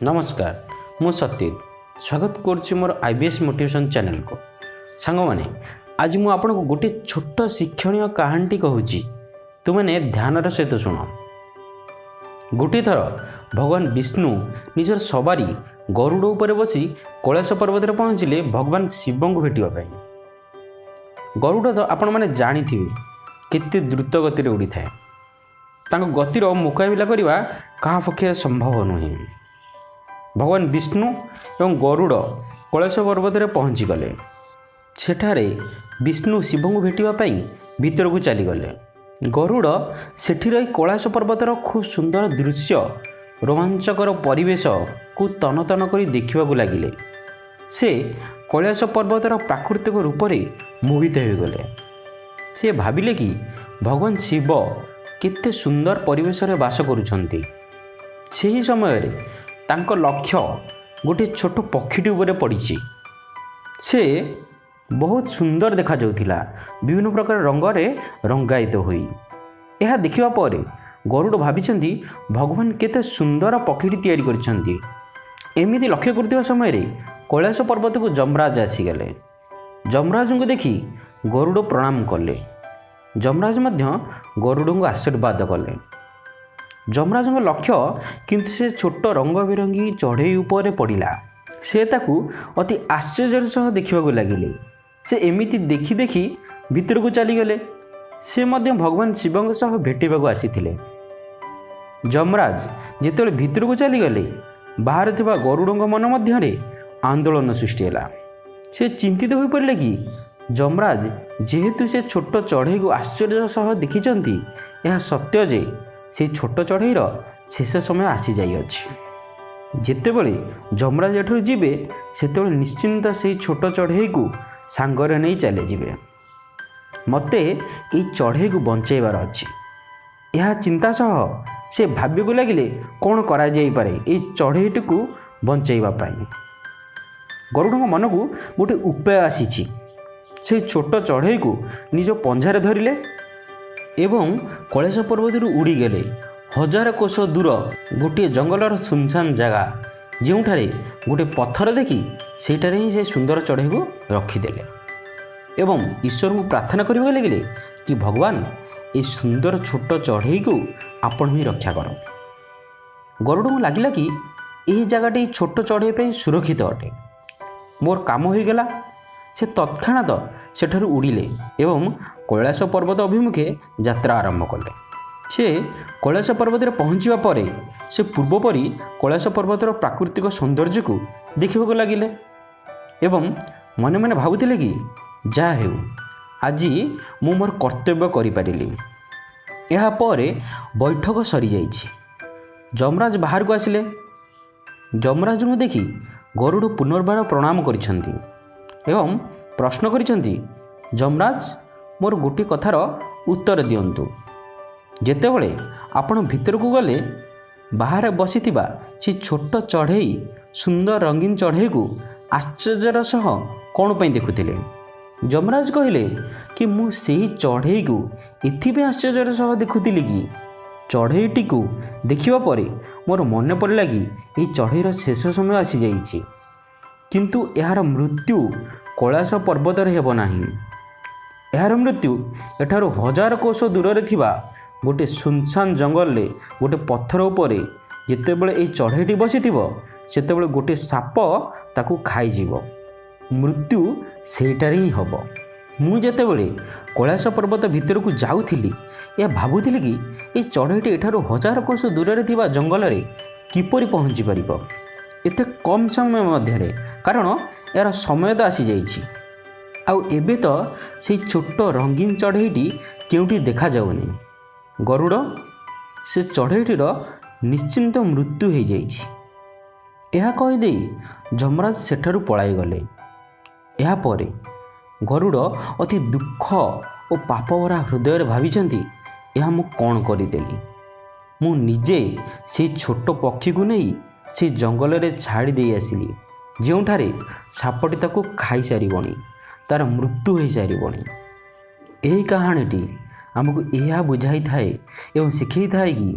ନମସ୍କାର, ମୁଁ ସତ୍ୟଜିତ ସ୍ୱାଗତ କରୁଛି ମୋର IBS motivation ଚ୍ୟାନେଲକୁ। ସାଙ୍ଗମାନେ, ଆଜି ମୁଁ ଆପଣଙ୍କୁ ଗୋଟିଏ ଛୋଟ ଶିକ୍ଷଣୀୟ କାହାଣୀଟି କହୁଛି, ତୁମେମାନେ ଧ୍ୟାନର ସହିତ ଶୁଣ। ଗୋଟିଏ ଥର ଭଗବାନ ବିଷ୍ଣୁ ନିଜର ସବାରୀ ଗରୁଡ଼ ଉପରେ ବସି କୈଳାସ ପର୍ବତରେ ପହଞ୍ଚିଲେ ଭଗବାନ ଶିବଙ୍କୁ ଭେଟିବା ପାଇଁ। ଗରୁଡ଼ ତ ଆପଣମାନେ ଜାଣିଥିବେ କେତେ ଦ୍ରୁତ ଗତିରେ ଉଡ଼ିଥାଏ। ତାଙ୍କ ଗତିର ମୁକାବିଲା କରିବା କାହା ପକ୍ଷେ ସମ୍ଭବ ନୁହେଁ। ଭଗବାନ ବିଷ୍ଣୁ ଏବଂ ଗରୁଡ଼ କୈଳାସ ପର୍ବତରେ ପହଞ୍ଚିଗଲେ। ସେଠାରେ ବିଷ୍ଣୁ ଶିବଙ୍କୁ ଭେଟିବା ପାଇଁ ଭିତରକୁ ଚାଲିଗଲେ। ଗରୁଡ଼ ସେଠି ରହି କୈଳାସ ପର୍ବତର ଖୁବ୍ ସୁନ୍ଦର ଦୃଶ୍ୟ, ରୋମାଞ୍ଚକର ପରିବେଶକୁ ତନ ତନ କରି ଦେଖିବାକୁ ଲାଗିଲେ। ସେ କୈଳାସ ପର୍ବତର ପ୍ରାକୃତିକ ରୂପରେ ମୋହିତ ହୋଇଗଲେ। ସେ ଭାବିଲେ କି ଭଗବାନ ଶିବ କେତେ ସୁନ୍ଦର ପରିବେଶରେ ବାସ କରୁଛନ୍ତି। ସେହି ସମୟରେ ତାଙ୍କ ଲକ୍ଷ୍ୟ ଗୋଟିଏ ଛୋଟ ପକ୍ଷୀଟି ଉପରେ ପଡ଼ିଛି। ସେ ବହୁତ ସୁନ୍ଦର ଦେଖାଯାଉଥିଲା, ବିଭିନ୍ନ ପ୍ରକାର ରଙ୍ଗରେ ରଙ୍ଗାୟିତ ହୋଇ। ଏହା ଦେଖିବା ପରେ ଗରୁଡ଼ ଭାବିଛନ୍ତି ଭଗବାନ କେତେ ସୁନ୍ଦର ପକ୍ଷୀଟି ତିଆରି କରିଛନ୍ତି। ଏମିତି ଲକ୍ଷ୍ୟ କରୁଥିବା ସମୟରେ କୈଳାସ ପର୍ବତକୁ ଯମରାଜ ଆସିଗଲେ। ଯମରାଜଙ୍କୁ ଦେଖି ଗରୁଡ଼ ପ୍ରଣାମ କଲେ। ଯମରାଜ ମଧ୍ୟ ଗରୁଡ଼ଙ୍କୁ ଆଶୀର୍ବାଦ କଲେ। ଯମରାଜଙ୍କ ଲକ୍ଷ୍ୟ କିନ୍ତୁ ସେ ଛୋଟ ରଙ୍ଗବେରଙ୍ଗୀ ଚଢ଼େଇ ଉପରେ ପଡ଼ିଲା। ସେ ତାକୁ ଅତି ଆଶ୍ଚର୍ଯ୍ୟର ସହ ଦେଖିବାକୁ ଲାଗିଲେ। ସେ ଏମିତି ଦେଖି ଦେଖି ଭିତରକୁ ଚାଲିଗଲେ। ସେ ମଧ୍ୟ ଭଗବାନ ଶିବଙ୍କ ସହ ଭେଟିବାକୁ ଆସିଥିଲେ। ଯମରାଜ ଯେତେବେଳେ ଭିତରକୁ ଚାଲିଗଲେ, ବାହାରେ ଥିବା ଗରୁଡ଼ଙ୍କ ମନ ମଧ୍ୟରେ ଆନ୍ଦୋଳନ ସୃଷ୍ଟି ହେଲା। ସେ ଚିନ୍ତିତ ହୋଇପଡ଼ିଲେ କି ଯମରାଜ ଯେହେତୁ ସେ ଛୋଟ ଚଢ଼େଇକୁ ଆଶ୍ଚର୍ଯ୍ୟ ସହ ଦେଖିଛନ୍ତି, ଏହା ସତ୍ୟ ଯେ ସେ ଛୋଟ ଚଢ଼େଇର ଶେଷ ସମୟ ଆସିଯାଇଅଛି। ଯେତେବେଳେ ଯମରାଜ ଏଠାରୁ ଯିବେ, ସେତେବେଳେ ନିଶ୍ଚିନ୍ତ ସେଇ ଛୋଟ ଚଢ଼େଇକୁ ସାଙ୍ଗରେ ନେଇ ଚାଲିଯିବେ। ମୋତେ ଏଇ ଚଢ଼େଇକୁ ବଞ୍ଚାଇବାର ଅଛି। ଏହା ଚିନ୍ତା ସହ ସେ ଭାବିବାକୁ ଲାଗିଲେ କ'ଣ କରାଯାଇପାରେ ଏଇ ଚଢ଼େଇଟିକୁ ବଞ୍ଚାଇବା ପାଇଁ। ଗରୁଡ଼ଙ୍କ ମନକୁ ଗୋଟିଏ ଉପାୟ ଆସିଛି। ସେଇ ଛୋଟ ଚଢ଼େଇକୁ ନିଜ ପଞ୍ଝାରେ ଧରିଲେ ଏବଂ କୈଳାସ ପର୍ବତରୁ ଉଡ଼ିଗଲେ ହଜାର କୋଶ ଦୂର ଗୋଟିଏ ଜଙ୍ଗଲର ସୁନସାନ ଜାଗା, ଯେଉଁଠାରେ ଗୋଟିଏ ପଥର ଦେଖି ସେଇଠାରେ ହିଁ ସେ ସୁନ୍ଦର ଚଢ଼େଇକୁ ରଖିଦେଲେ ଏବଂ ଈଶ୍ୱରଙ୍କୁ ପ୍ରାର୍ଥନା କରିବାକୁ ଲାଗିଲେ କି ଭଗବାନ, ଏ ସୁନ୍ଦର ଛୋଟ ଚଢ଼େଇକୁ ଆପଣ ହିଁ ରକ୍ଷା କର। ଗରୁଡ଼ଙ୍କୁ ଲାଗିଲା କି ଏହି ଜାଗାଟି ଛୋଟ ଚଢ଼େଇ ପାଇଁ ସୁରକ୍ଷିତ ଅଟେ। ମୋର କାମ ହୋଇଗଲା। ସେ ତତ୍କ୍ଷଣାତ ସେଠାରୁ ଉଡ଼ିଲେ ଏବଂ କୈଳାସ ପର୍ବତ ଅଭିମୁଖେ ଯାତ୍ରା ଆରମ୍ଭ କଲେ। ସେ କୈଳାସ ପର୍ବତରେ ପହଞ୍ଚିବା ପରେ ସେ ପୂର୍ବପରି କୈଳାସ ପର୍ବତର ପ୍ରାକୃତିକ ସୌନ୍ଦର୍ଯ୍ୟକୁ ଦେଖିବାକୁ ଲାଗିଲେ ଏବଂ ମନେ ମନେ ଭାବୁଥିଲେ କି ଯାହା ହେଉ, ଆଜି ମୁଁ ମୋର କର୍ତ୍ତବ୍ୟ କରିପାରିଲି। ଏହାପରେ ବୈଠକ ସରିଯାଇଛି। ଯମରାଜ ବାହାରକୁ ଆସିଲେ। ଯମରାଜଙ୍କୁ ଦେଖି ଗରୁଡ଼ ପୁନର୍ବାର ପ୍ରଣାମ କରିଛନ୍ତି ଏବଂ ପ୍ରଶ୍ନ କରିଛନ୍ତି, ଯମରାଜ, ମୋର ଗୋଟିଏ କଥାର ଉତ୍ତର ଦିଅନ୍ତୁ। ଯେତେବେଳେ ଆପଣ ଭିତରକୁ ଗଲେ, ବାହାରେ ବସିଥିବା ସେ ଛୋଟ ଚଢ଼େଇ, ସୁନ୍ଦର ରଙ୍ଗୀନ ଚଢ଼େଇକୁ ଆଶ୍ଚର୍ଯ୍ୟର ସହ କ'ଣ ପାଇଁ ଦେଖୁଥିଲେ? ଯମରାଜ କହିଲେ କି ମୁଁ ସେହି ଚଢ଼େଇକୁ ଏଥିପାଇଁ ଆଶ୍ଚର୍ଯ୍ୟର ସହ ଦେଖୁଥିଲି କି ଚଢ଼େଇଟିକୁ ଦେଖିବା ପରେ ମୋର ମନେ ପଡ଼ିଲା କି ଏହି ଚଢ଼େଇର ଶେଷ ସମୟ ଆସିଯାଇଛି, କିନ୍ତୁ ଏହାର ମୃତ୍ୟୁ କୈଳାସ ପର୍ବତରେ ହେବ ନାହିଁ। ଏହାର ମୃତ୍ୟୁ ଏଠାରୁ ହଜାର କୋଶ ଦୂରରେ ଥିବା ଗୋଟିଏ ସୁନସାନ ଜଙ୍ଗଲରେ ଗୋଟେ ପଥର ଉପରେ ଯେତେବେଳେ ଏହି ଚଢ଼େଇଟି ବସିଥିବ, ସେତେବେଳେ ଗୋଟିଏ ସାପ ତାକୁ ଖାଇଯିବ। ମୃତ୍ୟୁ ସେଇଟାରେ ହିଁ ହେବ। ମୁଁ ଯେତେବେଳେ କୈଳାସ ପର୍ବତ ଭିତରକୁ ଯାଉଥିଲି, ଏହା ଭାବୁଥିଲି କି ଏହି ଚଢ଼େଇଟି ଏଠାରୁ ହଜାର କୋଶ ଦୂରରେ ଥିବା ଜଙ୍ଗଲରେ କିପରି ପହଞ୍ଚି ପାରିବ ଏତେ କମ୍ ସମୟ ମଧ୍ୟରେ, କାରଣ ଏହାର ସମୟ ତ ଆସିଯାଇଛି। ଆଉ ଏବେ ତ ସେଇ ଛୋଟ ରଙ୍ଗୀନ ଚଢ଼େଇଟି କେଉଁଠି ଦେଖାଯାଉନି। ଗରୁଡ଼, ସେ ଚଢ଼େଇଟିର ନିଶ୍ଚିନ୍ତ ମୃତ୍ୟୁ ହୋଇଯାଇଛି। ଏହା କହିଦେଇ ଯମରାଜ ସେଠାରୁ ପଳାଇଗଲେ। ଏହାପରେ ଗରୁଡ଼ ଅତି ଦୁଃଖ ଓ ପାପଭରା ହୃଦୟରେ ଭାବିଛନ୍ତି, ଏହା ମୁଁ କ'ଣ କରିଦେଲି? ମୁଁ ନିଜେ ସେଇ ଛୋଟ ପକ୍ଷୀକୁ ନେଇ ସେ ଜଙ୍ଗଲରେ ଛାଡ଼ି ଦେଇ ଆସିଲି, ଯେଉଁଠାରେ ସାପଟି ତାକୁ ଖାଇସାରିବଣି, ତା'ର ମୃତ୍ୟୁ ହୋଇସାରିବଣି। ଏହି କାହାଣୀଟି ଆମକୁ ଏହା ବୁଝାଇଥାଏ ଏବଂ ଶିଖେଇଥାଏ କି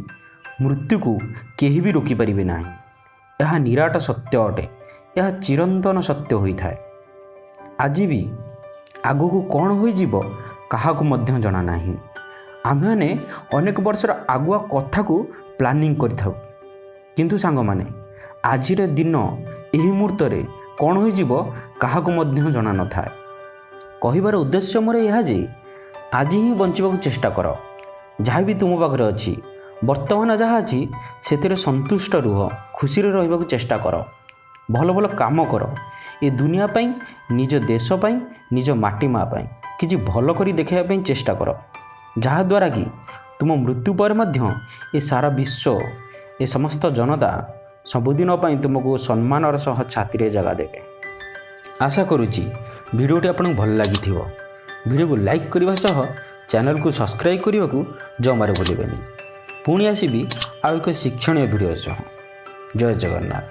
ମୃତ୍ୟୁକୁ କେହି ବି ରୋକିପାରିବେ ନାହିଁ। ଏହା ନିରାଟ ସତ୍ୟ ଅଟେ। ଏହା ଚିରନ୍ତନ ସତ୍ୟ ହୋଇଥାଏ। ଆଜି ବି ଆଗକୁ କ'ଣ ହୋଇଯିବ କାହାକୁ ମଧ୍ୟ ଜଣା ନାହିଁ। ଆମ୍ଭେମାନେ ଅନେକ ବର୍ଷର ଆଗୁଆ କଥାକୁ ପ୍ଲାନିଂ କରିଥାଉ, କିନ୍ତୁ ସାଙ୍ଗମାନେ, ଆଜିର ଦିନ ଏହି ମୁହୂର୍ତ୍ତରେ କ'ଣ ହୋଇଯିବ କାହାକୁ ମଧ୍ୟ ଜଣା ନଥାଏ। କହିବାର ଉଦ୍ଦେଶ୍ୟ ମୋର ଏହା ଯେ ଆଜି ହିଁ ବଞ୍ଚିବାକୁ ଚେଷ୍ଟା କର। ଯାହା ବି ତୁମ ପାଖରେ ଅଛି, ବର୍ତ୍ତମାନ ଯାହା ଅଛି, ସେଥିରେ ସନ୍ତୁଷ୍ଟ ରୁହ, ଖୁସିରେ ରହିବାକୁ ଚେଷ୍ଟା କର, ଭଲ ଭଲ କାମ କର। ଏ ଦୁନିଆ ପାଇଁ, ନିଜ ଦେଶ ପାଇଁ, ନିଜ ମାଟି ମା ପାଇଁ କିଛି ଭଲ କରି ଦେଖାଇବା ପାଇଁ ଚେଷ୍ଟା କର, ଯାହାଦ୍ୱାରା କି ତୁମ ମୃତ୍ୟୁ ପରେ ମଧ୍ୟ ଏ ସାରା ବିଶ୍ୱ, ଏ ସମସ୍ତ ଜନତା ସବୁଦିନ ପାଇଁ ତୁମକୁ ସମ୍ମାନର ସହ ଛାତିରେ ଜାଗା ଦେବେ। ଆଶା କରୁଛି ଭିଡ଼ିଓଟି ଆପଣଙ୍କୁ ଭଲ ଲାଗିଥିବ। ଭିଡ଼ିଓକୁ ଲାଇକ୍ କରିବା ସହ ଚ୍ୟାନେଲକୁ ସବସ୍କ୍ରାଇବ୍ କରିବାକୁ ଜମାରୁ ଭୁଲିବେନି। ପୁଣି ଆସିବି ଆଉ ଏକ ଶିକ୍ଷଣୀୟ ଭିଡ଼ିଓ ସହ। ଜୟ ଜଗନ୍ନାଥ।